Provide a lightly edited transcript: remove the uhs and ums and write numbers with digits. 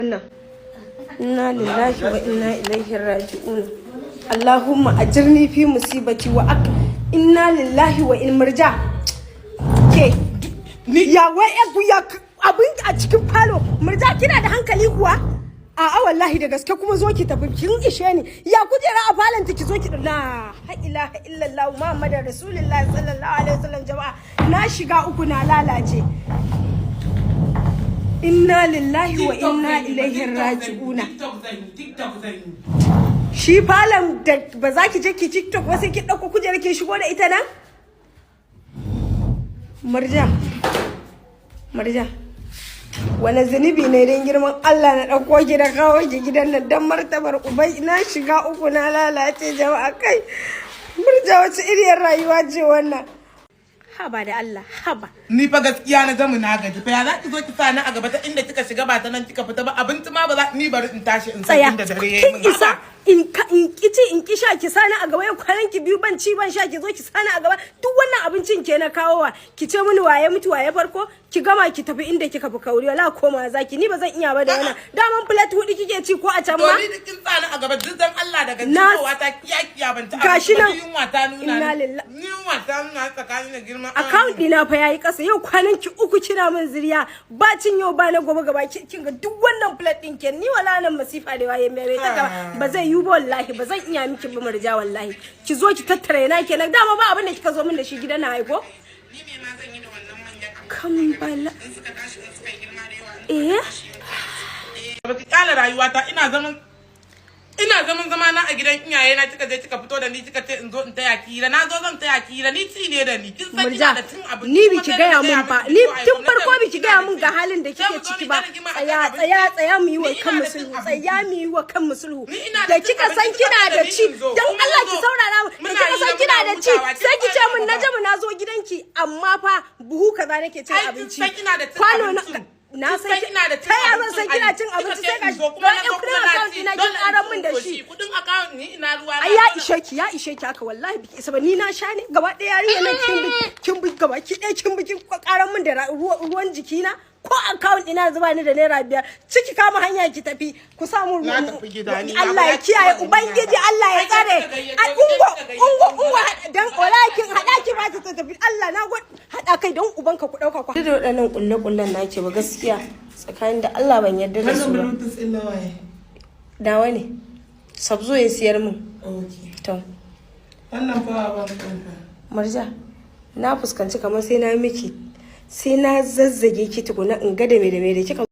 Wannan? Inna lillahi wa inna ilaihi raji'un. Allahumma ajirni fi musibati wa ak inna lillahi wa in murja ke. Ni Ya wai ya abin a cikin falo? Murja, kina da hankali kuwa? A'a, wallahi da gaske kuma zo ki tafi, kin ishe ni. Ya kujera a falon ki zo ki la ilaha illallah Muhammadar Rasulullahi sallallahu alaihi wasallam. Jama'a, na shiga uku, na lalace. Inna lillahi wa inna ilaihi raji'una. TikTok zan yi, TikTok zan yi. Shi falon da ba za ki je ki TikTok ba, sai ki ɗauko kujerar ki shigo da ita nan. Murja, Murja, wani zunubi ne don girman Allah na ɗauko ki da kawo ki gidan nan? Don martabar ubai, na shiga uku, na lalace. Jama'a, kai Murja, wace iriyar rayuwa ce wannan? Haba da Allah, haba. Ni fa gaskiya na zama na gaji fa. Ya za ki zo ki sa ni a gaba ta inda kika shiga ba ta nan kika fita ba? Abinci ma ba za ni, bari in tashi in san Tsaya. inda dare yayi Kin min. isa in ka in kici in kisha ki sani a gaba? Yau kwanan ki 2 ban ci ban sha, ki zo ki sani a gaba. Duk wannan abincin ke na kawowa, ki ce mini waye mutu waye farko, ki gama ki tafi inda kika fi kauri. Wala koma zaki, ni ba zan iya ba da wannan. Daman plate hudu kike ci ko a can To ma? ni da kin sa ni a gaba, duk dan Allah daga shigowa ta kiya kiya ban ci Gashi abinci ba, nan. ni yunwa ta nuna Inna ni. lillahi. Ni yunwa ta nuna tsakanin da girman Account dina fa yayi kasa. Yau kwanan ki 3 kina min zuriya, ba cin yau ba na gobe. Gaba kin ga duk wannan plate din ke ni. Wala nan masifa da waye mai ta gaba ba zai yi ba. Wallahi ba zan iya miki ba, Murja. Wallahi ki zo ki tattara yana kenan. Dama ba abin da kika zo min da shi gidan na aiko kambala. Eh. Ba ki kyale rayuwata. Ina zaman zama na a gidan iyaye na, kika je kika fito da ni, kika ce in zo in taya ki hira. Na zo zan taya ki hira, ni ci ne da ni. Kin san Murja, ina da cin abinci. Ni Kuma biki sai gaya na mun gaya ba. miki Ni to ai tun gwamnati farko miki biki kina gaya da mun ci. ga halin da Sai kike mu zo ciki mu ba. ta rigima akan Tsaya, abinci. tsaya, tsaya, mu yi wa Ni ina kanmu da cin sulhu. abinci. Tsaya, mu yi wa kanmu sulhu. Ni ina Da da cin kika san abinci, kina kika da da ni ci, in zo. dan Kuma Allah mun ki zo. saurara mu. Da Muna kika san hira, kina muna da ci, hutawa. sai ki Kin ce mun kwana na gaba. jamu na zo gidanki, amma fa buhu kaza nake cin Ai, kin abinci. san ina da cin Kwano na abincin. na Kin san san ina da cin ta ya zan san abincin kina ai. cin abinci? Kika ce Sai in gashi zo, kuma na don zo kuɗin kuma na account ci. ina kin Dole in karan ci min da koshi. shi. Kuɗin account ni ina ruwa na. Ai ya ishe ki, ya ishe ki haka. Wallahi biki isa ba. Ni na sha ne gaba ɗaya. Yarinya nan kin bi gaba ki ɗaya, kin bi kin karan min da ruwan jikina. Ko account ina zuba ni da naira 5 ciki. Kama hanya ki tafi, ku samu. Na tafi gida ni. Allah ya kiyaye, ubangiji Allah ya Ai, tsare. ke kika gayyato Ai ni, ke ungo kika gayyato ungo ni. Ungo dan wallahi kin hada ki ba ta tafi. Allah na gwad hada kai don ubanka, ku dauka ku da waɗannan kulle kullen nake ba. Gaskiya tsakanin da Allah ban yarda da su ba. Bluetooth ɗin nawa ne? Dawa ne, sabzo ya siyar min. Okay. To. Wannan fa ban ɗin fa. Marja, na fuskanci kamar sai na miki, sai na zazzage ki tukuna in ga da me da me da kika